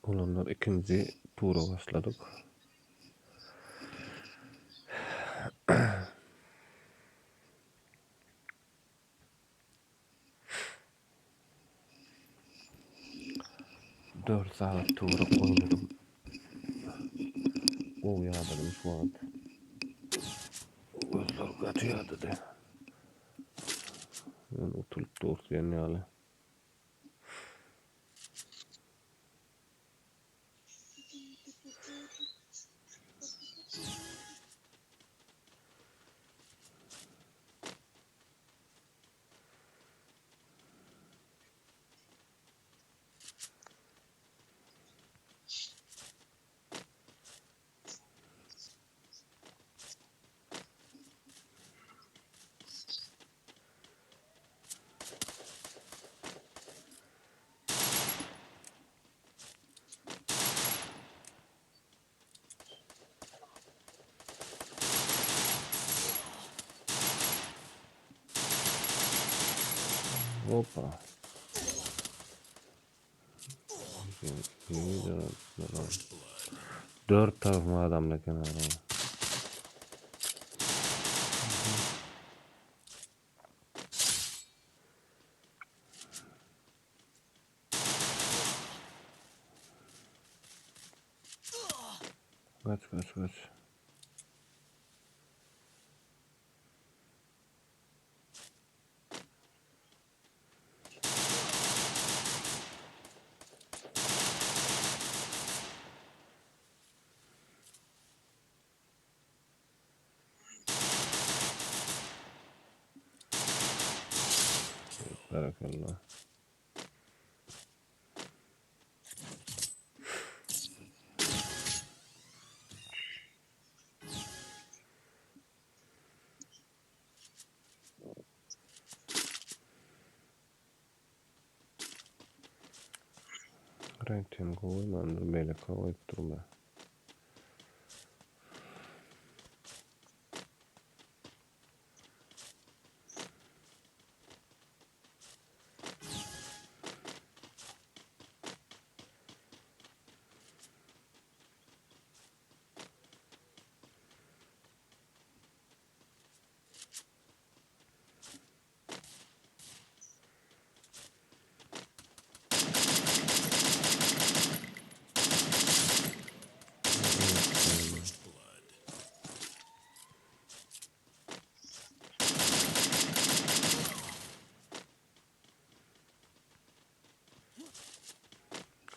Olanlar ikinji tura başladyk. Dört sagat töwerek oýnadym. Gowy ýadadym şu wagt. Gözler gaty ýadady. Men utulyp dur diýen ýaly. Hoppa. Dört tarafym adamly eken ara. Kaç kaç kaç. Berekella. Reňkini goýmandyr, beýleki goýupdyrlar.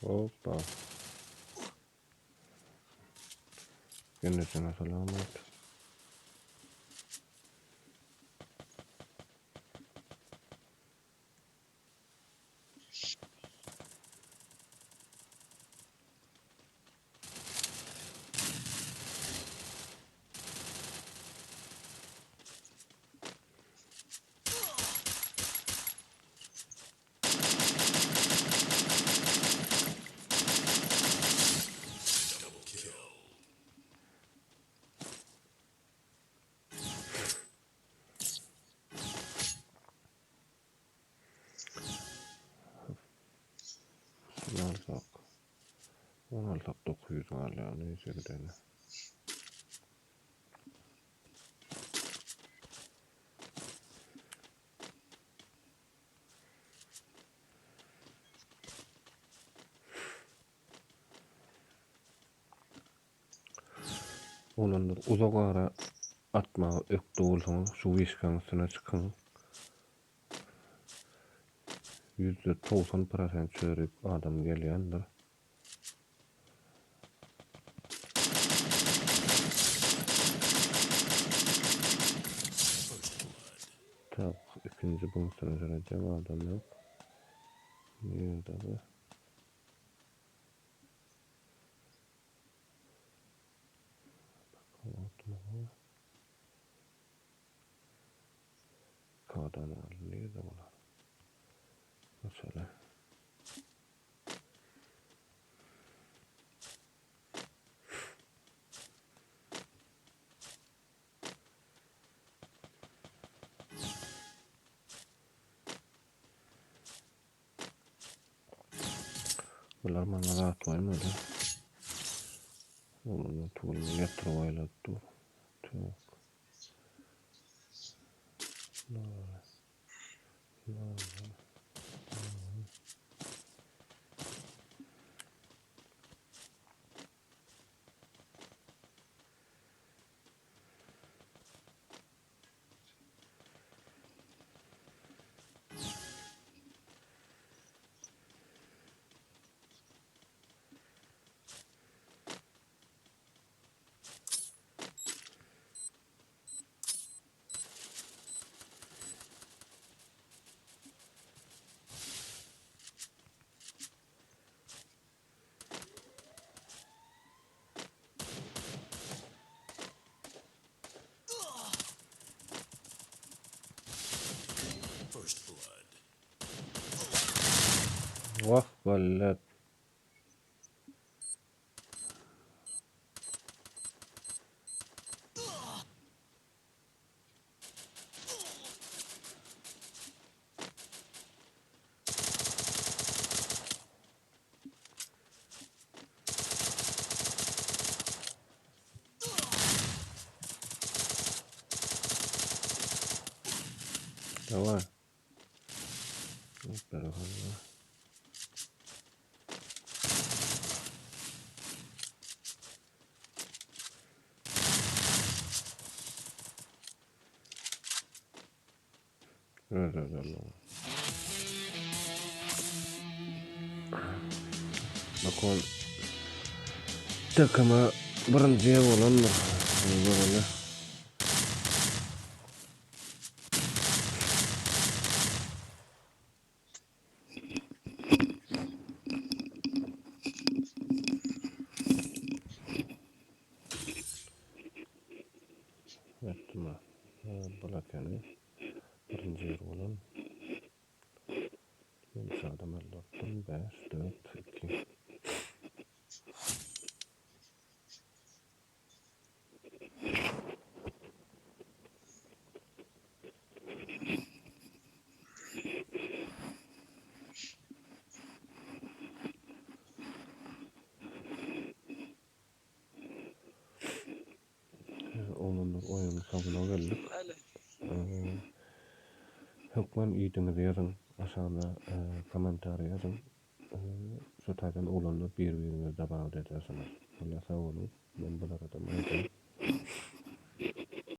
Hoppa. Gelnejeňe salamat. Şunu alsak. Onu alsak 900 galýar. Neyse gideli. Oglanlar uzak ara atmaga ökde bolsaňyz şu wişkaň üstüne çykyň. 90% çörek adam gelýändir. Tak, ikinji punktuna seredýän adam ýok. Nirede bu? İki adam galdy. Nirede bular? Mesela. Bular maňa zat goýmady. Oglanlar tüweleme ýatyryp aýlap dur. Tök. Nara. Nara. Nara. First blood. Wah ballat. Daway. Beraber. Evet, evet, evet. Bak ol takıma birinci bolandyr. Göreli. Etme. Bul ekeni. Birinji ýer bolan. Men üç adam öldürtdim. 5, 4, 2. Oglanlar oýnuň soňuna geldik. Hökman iýdiňizi ýazyň aşagynda kommentariý ýazyň. Şu taýdan oglanlar bir-biriňizi dabawt edersiňiz. Bolýa sag boluň. Men bulara-da aýdaýyn.